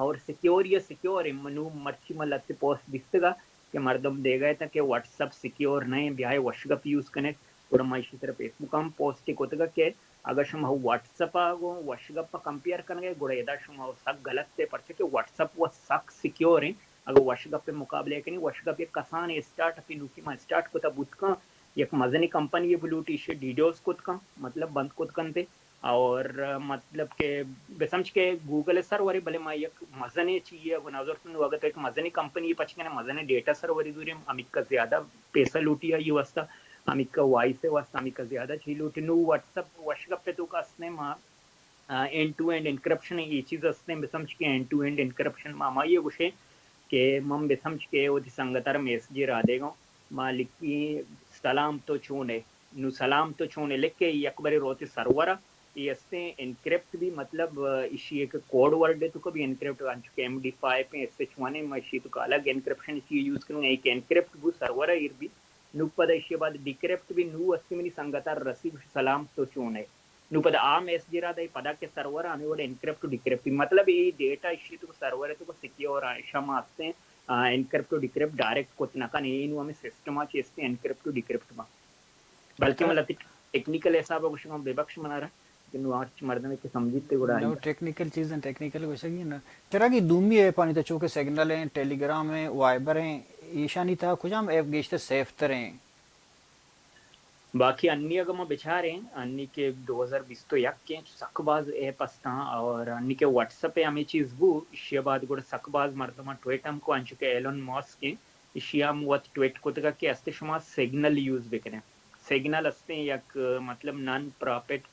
اور سیکیور یا سیکیور ایں۔ نو مرچی ما لہتے پوسٹ دیستگا کہ مردم دیگا اتاں کہ واٹس اپ سیکیور نہ ایں، بیائے وشگپ یوز کنے۔ گڑا ما ایشی سرا فیس بک ءَ ہم پوسٹ کتگا کہ اگر شما واٹس اپ ءَ گوں وشگپ ءَ کمپیئر کنگے، گڑا ادا شما سک غلط اے، پرچہ کہ واٹس اپ و سک سیکیور ایں۔ اگر وشگپ ءِ مقابلہ کنی، وشگپ یک کسانیں اسٹارٹ اپے، نوکی ما اسٹارٹ کتا بوت کن، یک مزنیں کمپنی بلوٹی، ایشی ڈیڈوس کت کن، مطلب بند کت کنتے۔ اور مطلب کہ بسمجھ کہ گوگل ءِ سرورے، بلے ما یک مزنیں چیزے گوں نظر تن، اگر تو یک مزنیں کمپنی پچ کنے، مزنیں ڈیٹا سروری زورے، ہمیکا زیادہ پیسہ لوٹی آئی واسطہ، ہمیکا وائس ءِ واسطہ، ہمیکا زیادہ چی لوٹی۔ نو واٹس اپ وشگپ ءِ توکا است ایں ما اینڈ ٹو اینڈ انکرپشن اے چیز است ایں، بسمجھ کہ اینڈ ٹو اینڈ انکرپشن ما ہمائی گوشے کہ من بسمجھ کہ وتی سنگتار میسجے را دیگا، ما لکھی سلام تو چون ئے؟ نو سلام تو چون ئے لکھ کے یک برے روتی سرور ءَ، اے است ایں انکرپٹ بھی، مطلب ایشی یک کوڈ ورڈ ءِ توکا بھی انکرپٹ، انچو کہ ایم ڈی فائیو ایں، ایس ایچ ون ایں، ما ایشی توکا الگ انکرپشن چی یوز کنوں، ایک انکرپٹ بو سرور ءَ ایر بھی۔ نو پدا ایشی بعد ڈیکرپٹ بھی، نو است ایں منی سنگتار رسی گوشی سلام تو چون ئے؟ نو پدا آ میسج را دے پدا کہ سرور ہمے وڑ انکرپٹ و ڈیکرپٹ، مطلب اے ڈیٹا ایشی توکا سرور ءِ توکا سیکیور ایں، ایشا ما است ایں انکرپٹ و ڈیکرپٹ ڈائریکٹ کت نہ کن، اے نو ہمے سسٹم ءَ چہ است ایں انکرپٹ و ڈیکرپٹ با۔ بلکہ من لہتے ٹیکنیکل حساب ءَ گوشگاں، ببخش منارا، کہ نو ہرچ مردمے کہ سمجھیت گڑا نو ٹیکنیکل چیزاں ٹیکنیکل گوشگی نا۔ چراگی دومی ایپانی تہا چو کہ سگنل ایں، ٹیلی گرام ایں، وائبر ایں، ایشانی تہا کجام ایپ گیشتر سیف تر ایں؟ باقی انی اگاں ما بچاریں، انی کہ دو ہزار بیست و یک ایں، سک باز ایپ استاں، اور انی کہ واٹس اپ ءِ ہمے چیز بو، ایشی بعد گڑا سک باز مردماں ٹویٹ ہم کو، انچو کہ ایلن ماسک ایں، ایشی ہم وت ٹویٹ کتگا کہ است شما سگنل یوز بکنے۔ سگنل است ایں یک، مطلب نان پرافٹ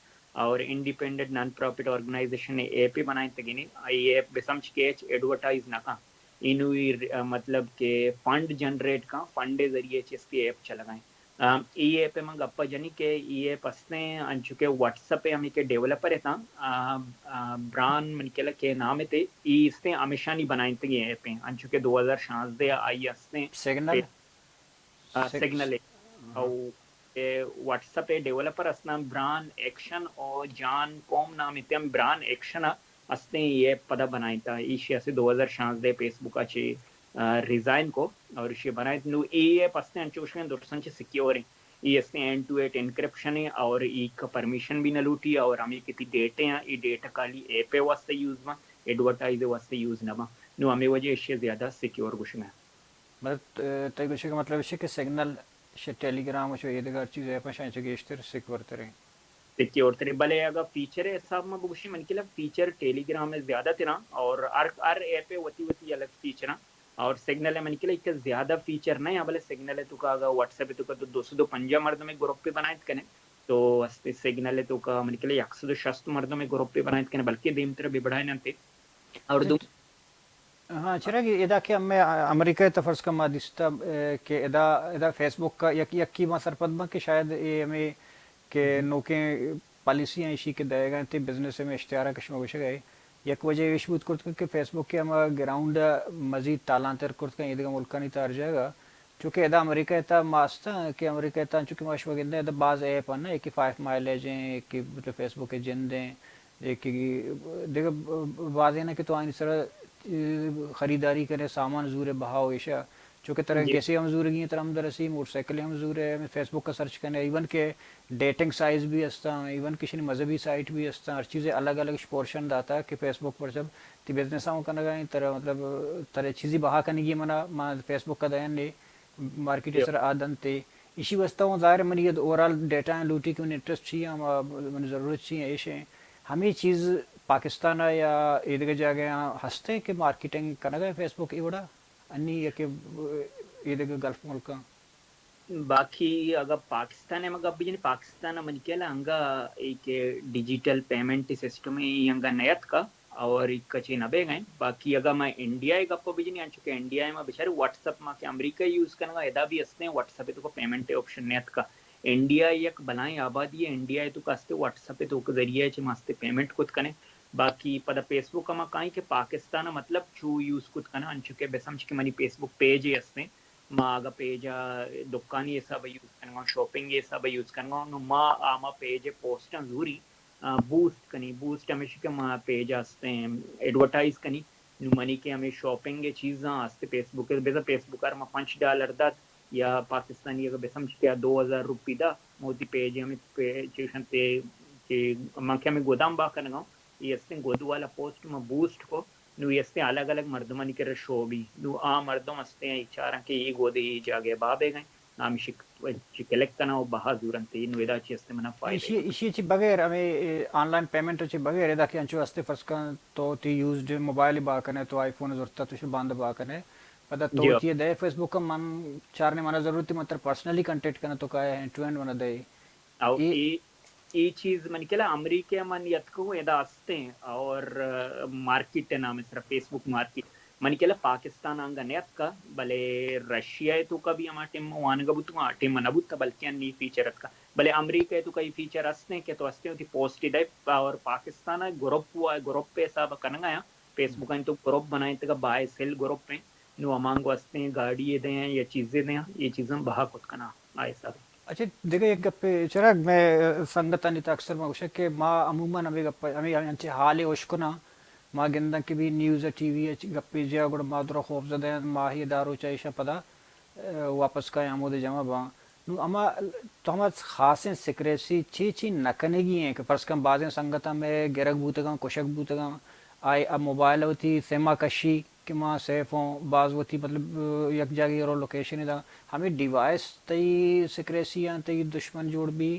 اور انڈیپینڈنٹ نان پرافٹ آرگنائزیشن ایپے بنائینتگینے۔ اے ایپ بسمجھ کہ ہچ ایڈورٹائز نہ کن، اینو ای ر-، مطلب کہ فنڈ جنریٹ کن، فنڈ ءِ ذریعے چہ است ایں ایپ چلگائیں۔ آ، ای ایپ ءِ من گپا جنی کہ ای ایپ است ایں انچو کہ واٹس اپ ءِ ہمے کہ ڈیولپر اتاں، آ، آ، بران من کلا کہ نام تے، ای است ایں ہمیشانی بنائینتگیں ایپ ایں، انچو کہ دو ہزار شانزدہ آئی است ایں سگنل؟ آ، سگنل۔ او اے واٹس اپ ءِ ڈیولپر استاں، بران ایکشن او جان کوم نام اتیں، بران ایکشن ءَ است ایں اے ایپ پدا بنائینتا، ایشی است ایں دو ہزار شانزدہ فیس بک ءَ چہ، آ، ریزائن کو اور ایشی بنائینت۔ نو اے ایپ است ایں انچو گوشگیں درستاں چہ سیکیور ایں، اے است ایں اینڈ ٹو اینڈ انکرپشن ایں اور ایک پرمیشن بھی نہ لوٹی اور ہمے کہ تی ڈیٹے ایں، اے ڈیٹا خالی ایپ ءِ واسطہ یوز باں، ایڈورٹائز ءِ واسطہ یوز نہ باں۔ نو ہمے وجہ ایشی زیادہ سیکیور گوشگیں۔ مطلب، ت-، تئی گوشگ ءِ مطلب ایش کہ سگنل، چہ ٹیلی گرام، چہ اے دگہ ہر چیز ایپ، شاں چہ گیشتر سیکیور تریں۔ سیکیور تریں، بلے اگاں فیچر ءِ حساب ما بگوشیں، من کلا فیچر ٹیلی گرام ءِ زیادہ تراں اور ہر، ہر ایپ ءِ وتی وتی الگ فیچر ایں اور سگنل ءِ من کلا کہ زیادہ فیچر نہ ایں، بلے سگنل ءِ توکا اگاں واٹس اپ ءِ توکا تو دو سد و پنجاہ مردم ءِ گروپ بنائینت کنے، تو است ایں سگنل ءِ توکا من کلا یک سد و شست مردم ءِ گروپ بنائینت کنے، بلکہ دیمتر بہ بڑائیننت۔ اور دو ہاں، چرا کہ ادا کہ ہمے امریکہ ءِ تہا فرض کن ما دیستہ، اے، کہ ادا، ادا فیس بک ءَ یک، یکے ما سرپد باں کہ شاید اے ہمے کہ نوکیں پالیسی ایں ایشی کہ دئیگا انت، بزنس ءِ ہمے اشتہاراں کہ شما گوشگ ءَ ئے، یک وجہ ایش بوت کرت کہ فیس بک ءِ ہما گراؤنڈ ءَ مزید تالان تر کرت کن ایدگہ ملکانی تہا ہر جاگہ، چونکہ ادا امریکہ ءِ تہا ما استاں کہ امریکہ ءِ تہا چونکہ ما شما گندیں ادا باز ایپ ایں نا، یکے فائیو مائلیج ایں، یکے مطلب فیس بک ءِ جند ایں، یکے دگہ بازینے کہ تو آیانی سرا، اے، خریداری کنے، سامان زورے، بہا و ایشا، چونکہ ترا گیسے ہم زورگی ایں، ترا ہم درسی، موٹر سائیکلے ہم زورے، ہمے فیس بک ءَ سرچ کنے، ایون کہ ڈیٹنگ سائٹس بھی استاں، ایون کہ شنی مذہبی سائٹ بھی استاں، ہر چیزے الگ الگ پورشن داتا کہ فیس بک پر سب تی بزنس ہم کنگا ایں، ترا مطلب ترا چیزے بہا کنگی منا، ما فیس بک ءَ دئین نے، مارکیٹ ءِ سرا آ دنت۔ ایشی واسطہ اوں ظاہر منی اوورآل ڈیٹا ایں لوٹی کہ منی انٹرسٹ چی ایں، ہما منی ضرورت چی ایں، ایش ایں۔ ہمے چیز پاکستان ءَ یا ایدگہ جاگہ ءَ ہست ایں کہ مارکیٹنگ کنگ ءَ فیس بک اے وڑا؟ انی یکے ایدگہ گلف ملکاں؟ باقی اگاں پاکستان ءِ ما گپ بجنیں، پاکستان ءَ منی خیال ءَ انگا اے کہ ڈیجیٹل پیمنٹ سسٹم اے انگا نیتکا۔ اور ایک کچے نہ بیگ ایں۔ باقی اگاں ما انڈیا ءِ گپ ءَ بجنیں، انچو کہ انڈیا ءَ ما بچاریں واٹس اپ ما کہ امریکہ یوز کنگا، ادا بھی استیں واٹس اپ ءِ توکا پیمنٹ ءِ آپشن نیتکا۔ انڈیا یک بلائیں آبادی ایں، انڈیا ءِ توکا استیں واٹس اپ ءِ توکا ذریعہ چہ ما استیں پیمنٹ کت کنیں۔ باقی پدا فیس بک ءَ ما کائیں کہ پاکستان ءَ مطلب چو یوز کت کناں، انچو کہ بہ سمجھ کہ منی فیس بک پیجے ہستیں، ما اگاں پیج ءَ دکانی حساب ءَ یوز کنگاں، شاپنگ ءِ حساب ءَ یوز کنگاں، نو ما آ ما پیج ءِ پوسٹاں زوری آ، بوسٹ کنی، بوسٹ ہمیش کہ ما پیج ءَ ہستیں ایڈورٹائز کنی۔ نو منی کہ ہمیں شاپنگ ءِ چیزاں ہست فیس بک ءَ، بزاں فیس بک ءَ ما پنچ ڈالر دات یا پاکستانی اگر بہ سمجھ کہ دو ہزار روپی دا، ما وتی پیج ءَ ہمیں پے-، چیشن تے کہ من کہ ہمیں گودام با کنگاں، یہ ہستیں گود والا پوسٹ ما بوسٹ کو، نو یہ ہستیں الگ الگ مردمانی کرا شو بی، نو آ مردم ہستیں، ای چاراں کہ یہ گودے یہ جاگہ با بیگئیں۔ ہمیشی چی کلک کناں و بہا زورنت، نو ادا چی ہستیں منا فائدہ ایشی۔ ایشی چی بغیر ہمیں، اے، آن لائن پیمنٹ چی بغیر ادا کہ انچو ہستے فرض کن تو تی یوزڈ موبائل با کنے، تو آئی فون زرتا تو شو باند با کنے، پدا تو جی۔ تی دے فیس بک من چارنے منا ضرورت من تر پرسنلی کنٹیکٹ کنا تو کائے ہینڈ ٹو ہینڈ منا دے۔ او ای ای، ای چیز من کلا امریکہ من یتکو ادا ہستیں اور، آ، مارکیٹ نام سر فیس بک مارکیٹ۔ منی کلا پاکستان آنگا نیتکا، بلے رشیا ءِ توکا بھی ہما ٹیم وانگا بوتگاں، آ ٹیم نہ بوتا، بلکہ انی فیچر اتکا۔ بلے امریکہ ءِ توکا یہ فیچر ہستیں کہ تو ہستیں وتی پوسٹ دے اور پاکستان ءِ گروپ و گروپ ءِ حساب کنگا یا فیس بک ءَ تو گروپ بنائیں تگا باعث ہل گروپ ہیں، نو ہمانگو ہستیں گاڑی دیں یا چیزیں دیں، یہ چیزاں بہا کت کنا آ حساب۔ اچھا، دگہ یک گپے چراگ، مئے سنگتانی تہ اکثر ما گوشگ کہ ما عموماً ہمے گپ، ہمے انچیں حالے اشکناں، ما گنداں کہ بھی نیوز ءُ ٹی وی ءَ گپے جیا گڑا ما درا خوف زدہ ایں، ماہے دہ روچ ءَ ایشاں پدا، ءَ، واپس کائیں ہمودے جمع باں۔ نوں ہما، تو ہما خاصیں سیکریسی چی چی نہ کنگی ایں کہ فرض کن بازیں سنگتاں مئے گرگ بوتگاں، کشگ بوتگاں، آئی ءَ موبائل ءَ وتی سم ءَ کشی، کہ ما سیف اوں، باز وتی مطلب، یک جاگہے رو لوکیشن دا، ہمے ڈیوائس تئی سیکریسی آں تئی دشمن جوڑ بی،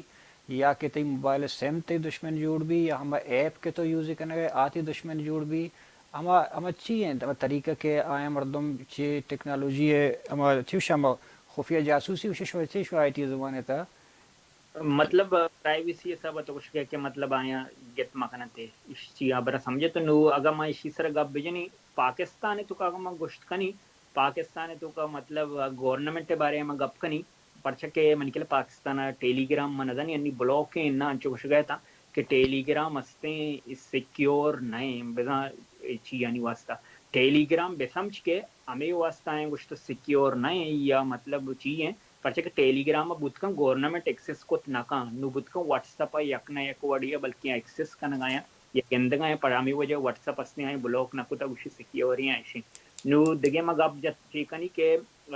یا کہ تئی موبائل سم تئی دشمن جوڑ بی، یا ہما ایپ کہ تو یوز کنگ ئے آ تئی دشمن جوڑ بی، ہما، ہما چی انت، ہما طریقہ کہ آیاں مردم چہ ٹیکنالوجی ءَ ہما چی گوشاں ہما خفیہ جاسوسی گوشے شما چی شما آئی ٹی زبان ءِ تہا؟ مطلب، پرائیویسی ءِ حساب ءَ تو گوشگ ئے کہ مطلب آیاں گت مہ کننت، ایشی ءَ برا سمجھے تو نوں اگاں ما ایشی سر ءَ گپ بجنیں، پاکستان ءِ توکا اگاں ما گوشت کنیں، پاکستان ءِ توکا مطلب گورنمنٹ ءِ بارے ءَ ما گپ کنیں، پرچا کہ منی کل پاکستان ءَ ٹیلی گرام من نزانی انی بلاک ایں نا انچو گوشگ ءَ اتاں کہ ٹیلی گرام ہستیں سیکیور نہ ایں بزاں چی آنی واسطہ۔ ٹیلی گرام بہ سمجھ کہ ہمے واسطہ ایں گوشت سیکیور نہ ایں یا مطلب چی ایں، پرچا کہ ٹیلی گرام ءَ بوت کن گورنمنٹ ایکسس کت نہ کن، نوں بوت کن واٹس ایپ ءَ یک نہ یک وڑے ءَ بلکیں ایکسس کنگ ءَ یا گندگ ءَ، پر ہمے وجہ واٹس ایپ ہستیں آئی بلاک نہ کتگ، گوشی سیکیور ایں ایشی۔ نوں دگہ ما گپ جت چی کنی کہ،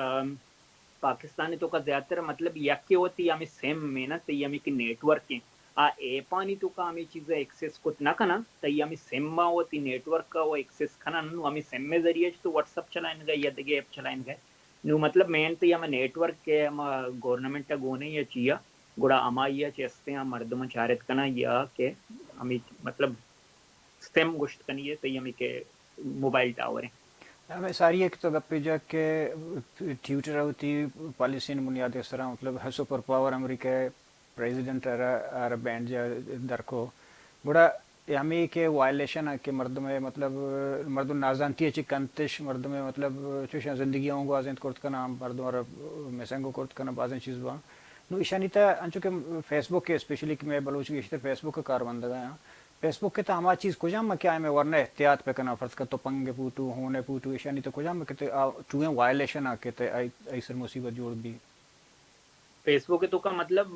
ام، پاکستان ءِ توکا زیاتر مطلب یکے وتی ہمے سم ایں نا، تئی ہمے کہ نیٹ ورک ایں، آ ایپانی توکا ہمے چیز ایکسس کت نہ کناں، تئی ہمے سم ءَ وتی نیٹ ورک ءَ ایکسس کناں، نوں ہمے سم ءِ ذریعہ چہ تو واٹس ایپ چلائینگ ءَ یا دگہ ایپ چلائینگ ءَ۔ نوں مطلب مین تئی ہما نیٹ ورک کہ ہما گورنمنٹ ءَ گون ایں یا چیا، گڑا ہمائی ءَ چہ ہستیں آ مردماں چارت کناں یا کہ ہمے مطلب سم گوشت کنی ایں تئی ہمے کہ موبائل ٹاور ایں۔ ہمے ساری ایک تو گپے جا کہ ٹویٹر ءَ وتی پالیسی بنیاد ءِ سرا مطلب سپر پاور امریکہ پریزیڈنٹ ءَ را، ءَ را بینڈ جا درکو۔ گڑا اے ہمے کہ وائلیشن ءَ کہ مردم ءِ مطلب، مردم نازانتی ءَ چہ کنتش، مردم ءِ مطلب چوشاں زندگی اوں گوازینت کرت کناں، مردم ءَ را مسنگ کرت کناں، بازیں چیز باں۔ نوں ایشانی تہ انچو کہ فیس بک ءَ اسپیشلی کہ مئے بلوچ گیشتر فیس بک ءَ کارمندگ ءَ آں۔ فیس بک ءِ تہ ہما چیز کجام کہ آئی مئے ورنہ احتیاط بہ کناں، فرض کن تپنگ ءِ پوٹو، ہون ءِ پوٹو، ایشانی تہ کجام کہ تہ آ ٹوئیں وائلیشن ءَ کہ تہ آئی، آئی سر مصیبت جوڑ بی۔ فیس بک ءِ توکا مطلب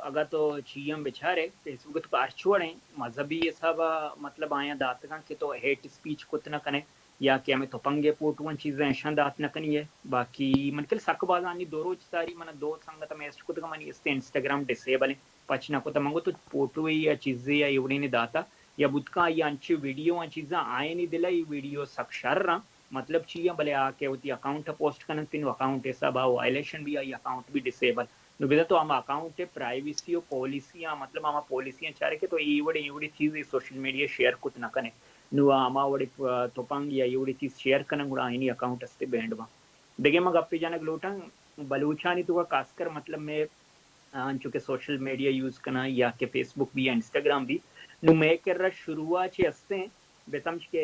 اگاں تو چی ہم بچارے، فیس بک ءِ توکا ہرچ وڑیں مذہبی حساب ءَ مطلب آیاں داتگاں کہ تو ہیٹ اسپیچ کت نہ کنے یا کہ ہمے تپنگ ءِ پوٹو آں چیزاں ایشاں دات نہ کنی ئے۔ باقی من کل سک بازانی دو روچ ساری من دو سنگت میسج کتگ منی است انسٹاگرام ڈسیبل ایں، پچ نہ کتگ۔ من گو تو پوٹو یا چیزے یا ایوڑینے داتا یا بوتکاں یا انچے ویڈیو آں چیزاں آئینی دل ءَ اے ویڈیو سک شر آں۔ مطلب چی آں، بلے آ کہ وتی اکاؤنٹ ءَ پوسٹ کننت، نوں اکاؤنٹ ءِ حساب ءَ وائلیشن بی، آئی اکاؤنٹ بی ڈسیبل۔ نوں بزاں تو ہما اکاؤنٹ ءِ پرائیویسی و پالیسی آں، مطلب ہما پالیسیاں چارے کہ تو اے وڑیں، اے وڑیں چیز سوشل میڈیا شیئر کت نہ کنے۔ نوں ہما وڑیں، آ، تپنگ یا اے وڑیں چیز شیئر کنن، گڑا آئینی اکاؤنٹ استے بینڈ باں۔ دگہ ما گپے جنگ لوٹاں، بلوچانی توکا خاص کر مطلب مئے انچو کہ سوشل میڈیا یوز کناں یا کہ فیس بک بی یا انسٹاگرام بی، نوں مئے کرا شروع ءَ چہ ہستیں، بہ سمجھ کہ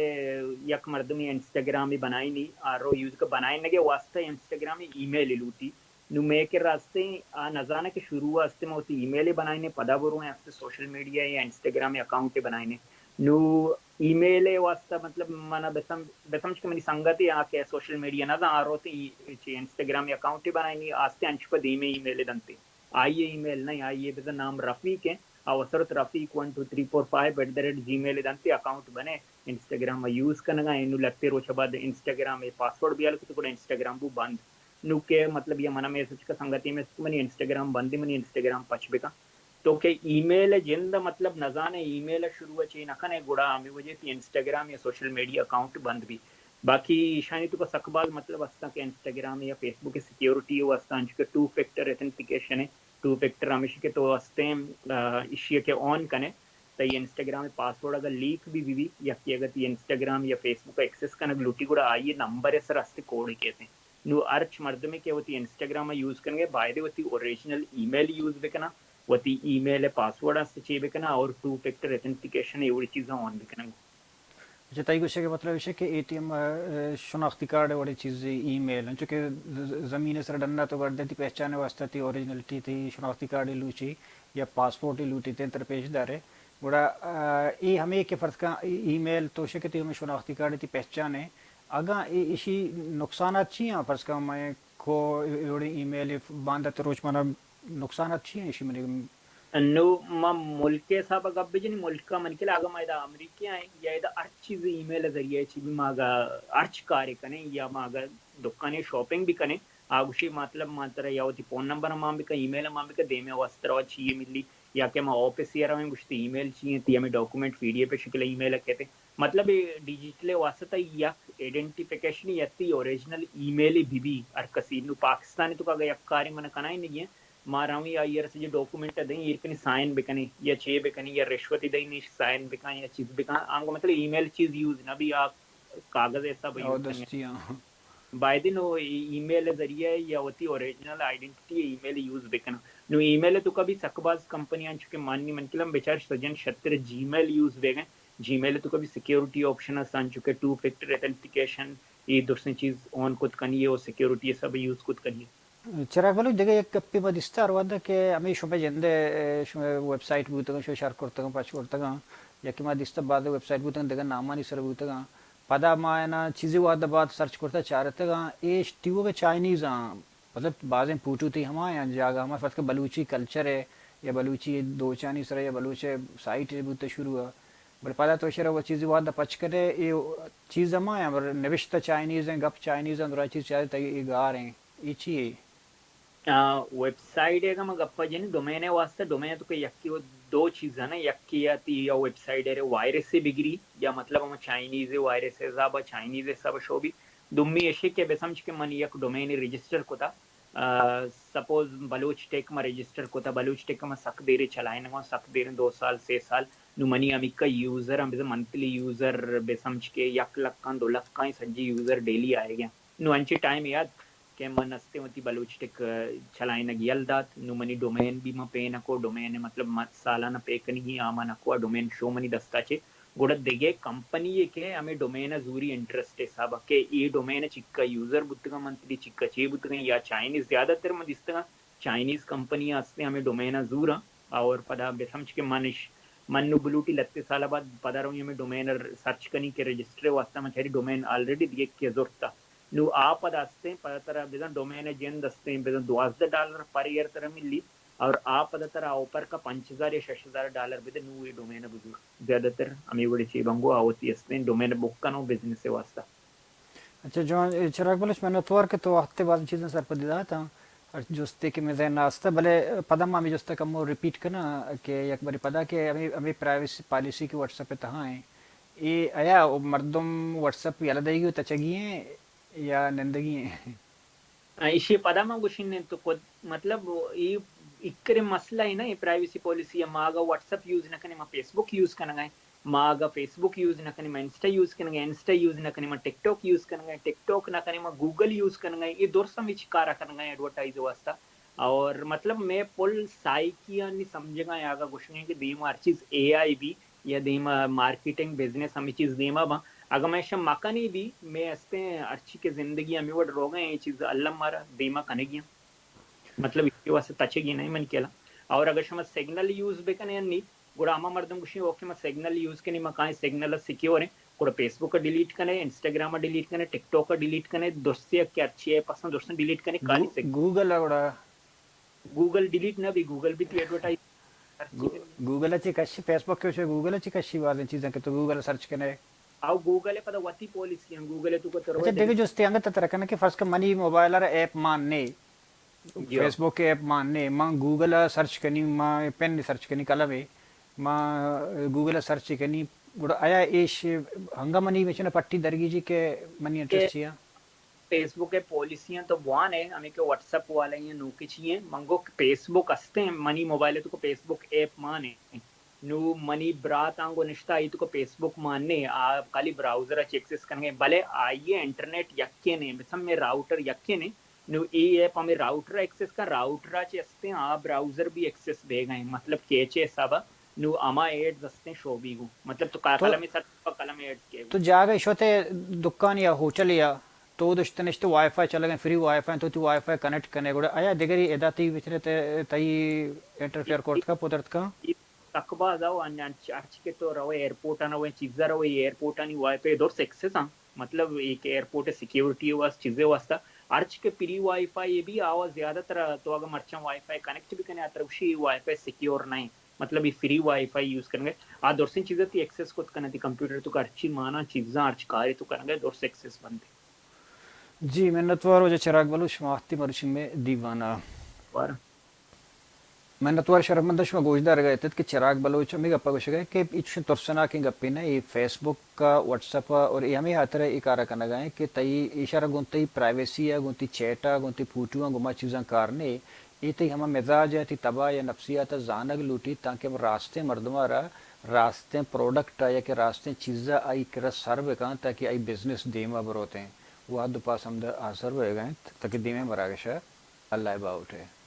یک مردمے انسٹاگرامے بنائینی، آ رو یوز کہ بنائینگ ءِ واسطہ انسٹاگرام ءِ ای میل لوٹی۔ نوں مئے کرا ہستیں، آ نزاناں کہ شروع ءَ ہستیں ما وتی ای میل بنائینے، پدا برو ایں ہستیں سوشل میڈیا یا انسٹاگرام ءِ اکاؤنٹ بنائینے۔ نوں ای میل ءِ واستہ مطلب من ءَ بہ سم-، بہ سمجھ کہ منی سنگتے آ کہ سوشل میڈیا نہ زانت، آ روت ای-، چی انسٹاگرام ءِ اکاؤنٹ بنائینی، آستے انچو پہ دیمے ای میل ءَ دنت۔ آئی ءِ ای میل نہ، آئی ءِ بزاں نام رفیق ایں، آ وسرت Rafiq one two three four five at the rate Gmail ءَ دنت، اکاؤنٹ بنے، انسٹاگرام ءَ یوز کنگا، انو لتے روچ بعد انسٹاگرام ءِ پاسورڈ بیال کت، گڑا انسٹاگرام بو بند۔ نو کہ مطلب یا منا میسج کا سنگتے میسج منی انسٹاگرام بندی، منی انسٹاگرام پچ بکن۔ تو کہ ای میل ءِ جند ءَ مطلب نہ زانئے، ای میل ءَ شروع ءَ چے نہ کنئے، گڑا ہمے وجہ تئی انسٹاگرام یا سوشل میڈیا اکاؤنٹ بند بی۔ باقی ایشانی توکا سک باز مطلب استاں کہ انسٹاگرام یا فیس بک ءِ سیکیورٹی ءِ واستہ انچو کہ ٹو فیکٹر اتھنٹیکیشن ایں، ٹو فیکٹر ہمیش کہ تو استیں، آ، ایشی ءَ کہ آن کنئے، تئی انسٹاگرام ءِ پاسورڈ اگر لیک بی بی بی، یا کہ اگر تئی انسٹاگرام یا فیس بک ءَ ایکسس کنگ لوٹی، گڑا آئی ءِ نمبر ءِ سر است کوڈ کیت ایں۔ نو ہرچ مردمے کہ وتی انسٹاگرام ءَ یوز کنگے، بایدے وتی اوریجنل ای میل یوز بکناں، وتی ای میل ءِ پاسورڈ است چے بکناں اور ٹو فیکٹر اتھنٹیکیشن اے وڑی چیزاں آن بکناں۔ اچھا، تئی گوشگ ءِ مطلب ایش کہ اے ٹی ایم، آ، شناختی کارڈ وڑی چیزے، ای میل، انچو کہ ز-، زمین ءِ سر ڈنا تو گڑدے تئی پہچان ءِ واستہ تئی اوریجنلٹی تئی شناختی کارڈ لوچی یا پاسپورٹ لوٹی تئی تر پیش دارے۔ گڑا، آ، اے ہمے کہ فرض کن ای-، ای میل تو شکتی ہمے شناختی کارڈ تئی پہچان ہے۔ اگاں اے، ایشی نقصانات چی ہیں؟ فرض کن میں کو اے-، ایوڑی ای میل باندت روچ منا نقصانات چی ہیں ایشی منی؟ نو ما ملک ءِ حساب ءَ گپ بجنی، ملک ءَ من کلا اگاں ما ادا امریکہ آئیں یا ادا ہر چیز ای میل ءِ ذریعہ چی بھی ما اگاں ہرچ کارے کنیں یا ما اگاں دکانے شاپنگ بھی کنیں، آ گوشی مطلب ما ترا یا وتی فون نمبر مان بکن، ای میل مان بکن، دیمے واسطہ ترا چی ملی، یا کہ ما آفس ءَ رویں گوشتی ای میل چی ہیں، تی ہمیں ڈاکومنٹ پی ڈی ایف شکل ای میل کہتے۔ مطلب اے ڈیجیٹل واسطہ یک آئیڈینٹیفیکیشن یا تی اوریجنل ای میل بھی بھی ہر کسی نو پاکستان تو اگاں یک کارے من کنائیں نہیں ہے، ما رویں آئی ءَ را سجے ڈاکومنٹ دیں، ایر کنی سائن بکنی یا چے بکنی یا رشوتی دیں، نیش سائن بکن یا چیز بکن، آنگو مطلب ای میل چیز یوز نہ بی، آ کاغذ ءِ حساب ءَ او یوز کنی۔ دستی، ہاں۔ بایدے نو ای، ای میل ءِ ذریعہ یا وتی اوریجنل آئیڈینٹی ای میل یوز بکناں۔ نو ای میل ءِ توکا بھی سک باز کمپنیاں چونکہ مانی من کلم بچار سجن شتر جی میل یوز بیگن۔ جی میل ءِ توکا بھی سیکیورٹی آپشن است، انچو کہ ٹو فیکٹر اتھنٹیکیشن، اے درسیں چیز آن کت کنی ہے اور سیکیورٹی ءِ حساب ءَ یوز کت کنی ہے۔ چراگ بلوچ، دگہ یک گپے ما دیستہ ہر وھد کہ ہمے شمئے جند ءِ، شمئے ویب سائٹ بوتگاں، شمئے شر کرتگاں، پچ کرتگاں، یا کہ ما دیستہ بعض ویب سائٹ بوتگاں، دگہ نامانی سر بوتگاں۔ پدا ما انا چیزے وھد ءَ بعد سرچ کرتہ چارتگاں، ایش ٹیوب چائنیز آں، مطلب بازیں پوٹو تئی ہما آں جاگہ ہما، فرض کہ بلوچی کلچر ءِ یا بلوچی دوچانی سر ءَ یا بلوچ ءِ سائٹ بوتہ شروع ءَ، بلے پدا تو شر ءَ چیزے وھد ءَ پچ کنے، اے چیز ہما آں، بلے نبشتہ چائنیز ایں، گپ چائنیز ایں، درا چیز چائنیز تئی اے گار ایں، اے چی اے؟ آ، ویب سائٹ ءِ اگاں ما گپ ءَ جنیں ڈومین ءِ واسطہ، ڈومین ءِ توکا یکے و دو چیز ایں، یکے ءَ تئی یا ویب سائٹ ءِ وائرس ءَ بگری، یا مطلب ہما چائنیز ءِ وائرس ءِ حساب ءَ، چائنیز ءِ حساب ءَ شو بی۔ دومی ایشی کہ بہ سمجھ کہ من یک ڈومین ءَ رجسٹر کتا، آ، سپوز بلوچ ٹیک ما رجسٹر کتا، بلوچ ٹیک ما سک دیرے چلائینگاں، سک دیرے دو سال، سے سال، نو منی ہمیکا یوزر ہم بزاں منتھلی یوزر بہ سمجھ کہ یک لکھاں، دو لکھاں سجی یوزر ڈیلی آئیگاں۔ نو انچیں ٹائم یات کہ من استیں وتی بلوچ ٹیک چلائینگ یل دات، نو منی ڈومین بھی من پے نہ کو، ڈومین مطلب من سالانہ پے کنگی آ من نہ کو، ڈومین شو منی دستا چے۔ گڑا دگہ کمپنی ءَ کہ ہمے ڈومین ءَ زوری انٹرسٹ حساب ءَ کہ اے ڈومین ءَ چکا یوزر بوتگاں، منتھلی چکا چے بوتگاں، یا چائنیز زیادہ تر من دیستگاں، چائنیز کمپنی ہستیں ہمے ڈومین ءَ زوراں، اور پدا بہ سمجھ کہ منش، من نو بلوٹی لتے سال بعد پدا روی ہمے ڈومین ءَ سرچ کنی کہ رجسٹر واسطہ من چاری ڈومین آلریڈی دیگہ کہ زرتا۔ نو آ پدا استیں، پدا ترا بزاں ڈومین ءِ جند استیں، بزاں دوازدہ ڈالر پر ایئر ترا ملی، اور آ پدا ترا آفر کا پنچ ہزار یا شش ہزار ڈالر بدے، نو اے ڈومین ءَ بزور۔ زیادہ تر ہمے وڑے چے بنگو آ وتی استیں، ڈومین بک کنو بزنس ءِ واسطہ۔ اچھا جوان، اے چراگ بلوچ، منتوار کہ تو وقت ءِ بازیں چیزاں سرپدی داتاں۔ ہر جستے کہ مئے ذہن ءَ است، بلے پدا ما ہمے جست ءَ کمو ریپیٹ کناں کہ یک بری پدا کہ ہمے، ہمے پرائیویسی پالیسی کہ واٹس ایپ ءِ تہا ایں، اے آیا مردم واٹس ایپ یلہ دئیگی و تچگی ایں یا نندگی ایں؟ آ، ایشی پدا ما گوشین تو خود، مطلب، اے اکرے مسئلہ ہے نا، اے پرائیویسی پالیسی ہے۔ ما اگا واٹس ایپ یوز نہ کنیں، ما فیس بک یوز کنگا ہیں۔ ما اگا فیس بک یوز نہ کنیں، ما انسٹا یوز کنگا ہیں، انسٹا یوز نہ کنیں، ما ٹک ٹاک یوز کنگا ہیں، ٹک ٹاک نہ کنیں، ما گوگل یوز کنگا ہیں۔ اے درست ہم ہچ کارا کنگا ہیں ایڈورٹائز واسطہ۔ اور مطلب، میں پل سائیکی آنی سمجھگا ہیں، اگا گوشگا ہیں کہ دیما ہر چیز اے آئی بی، یا دیما مارکیٹنگ، بزنس، ہمے چیز دیما باں۔ اگاں ما ایشاں مکنیں بھی، مئے استیں ہرچی کہ زندگی ہمے وڑ روگا ایں، اے چیز الم مارا دیما کنگی ایں۔ مطلب، ایشی واسطہ تچگی نہیں منی کلا۔ اور اگر شما سگنل یوز بکنے انی، گڑا ہما مردم گوشی، اوکے، ما سگنل یوز کنی، ما کائیں سگنل سیکیور ہیں۔ گڑا فیس بک ڈیلیٹ کنے، انسٹاگرام ڈیلیٹ کنے، ٹک ٹاک ڈیلیٹ کنے، درستی کہ ہرچی ایپ اساں درستاں ڈیلیٹ کنے، کاری سگنل۔ گوگل ء گڑا؟ گوگل ڈیلیٹ نہ بی، گوگل بھی تو ایڈورٹائز۔ گوگل ء چی کشی، فیس بک کے گوگل ء چی کشی، بازیں چیزاں کہ تو گوگل ء سرچ کنے۔ او گوگل ء پدا وتی پالیسی ہیں، گوگل ء تو کو ترو اچھا، دیگه جستی انگت ترا کنه کہ فرض کن منی موبائل ء ایپ مان نے، فیس بک ایپ مان نے، من گوگل ء سرچ کنی، من پن سرچ کنی، قلم ء، من گوگل ء سرچ کنی، گڑا آیا ایش ہنگا منی مچن پٹی درگیجی کہ منی انٹرسٹ چیا؟ فیس بک ء پالیسیاں تو بوان ہے، ہمیں کہ واٹس ایپ والے ہیں، نوکی چی ہیں، منگو فیس بک ہستے ہیں، منی موبائل تو کو فیس بک ایپ مان ہے۔ نو منی برات آنگو نشتا، ای تو کو فیس بک مان نے، آ خالی براؤزر اچ ایکسس کنگے، بلے آئیے انٹرنیٹ یکے نے، مثلا میں راؤٹر یکے نے، نو اے ایپ ہمیں راؤٹر ایکسس کن، راؤٹر چ ہستے ہیں، آ براؤزر بھی ایکسس بے گئے، مطلب کیچے حسابا۔ نو ہما ایڈز ہستیں شوبی گوں، مطلب تو تو قلم سر قلم ایڈز کے تو جاگہ شوتے دکان یا ہوٹل یا تو دشت نشت وائی فائی چلگیں، فری وائی فائی، تو تی وائی فائی کنیکٹ کنے گڑا آیا دگری ادا تی بچنے تے تئی انٹرفیئر کرت کا پدرت کا؟ سک باز او ان ہرچ کہ تو روے ایئرپورٹ ان روے چیزا روے ایئرپورٹ انی وائی فائی درس ایکسس ہاں، مطلب ایک ایئرپورٹ سیکیورٹی واس چیزے واسطہ ہرچ کہ فری وائی فائی بھی آوا زیادہ تر تو اگر مرچاں وائی فائی کنیکٹ بھی کنے اتروشی وائی فائی سیکیور نہیں، مطلب یہ فری وائی فائی یوز کرنگے۔ آ درسیں چیزاں تی ایکسس کت کناں، تی کمپیوٹر تو ہرچی مانا چیزاں ہرچ کارے تو کرنگے درس ایکسس بنتے۔ جی منتوار واجہ چراگ بلوچ، شما وتی مروچی میں دیوانا۔ منتوار شرفمند، شما گوشدارگا اتت کہ چراگ بلوچ ہمیں گپا گوشگا کہ اے چوشیں ترسناکیں گپے نہ، اے فیس بک کا، واٹس ایپ اور اے ہمیں ہاترا اے کارا کنگا ہیں کہ تئی ایشارا گوں تئی پرائیویسی ء گوں تئی چیٹ ء گوں تئی فوٹو ء گوں ما چیزاں کار نے، اے تئی ہما مزاج ء تئی تباہ یا نفسیات ء زانگ لوٹی تانکہ ہم راستیں مردم ء را راستیں پروڈکٹ ء یا کہ راستیں چیز ء آئی کرا سر بکن تاکہ آئی بزنس دیما بروتیں۔ وہد و پاس ہمدا آسر بوگا انت تاکہ دیمیں مراگش ء اللہ ء باہوٹ ء۔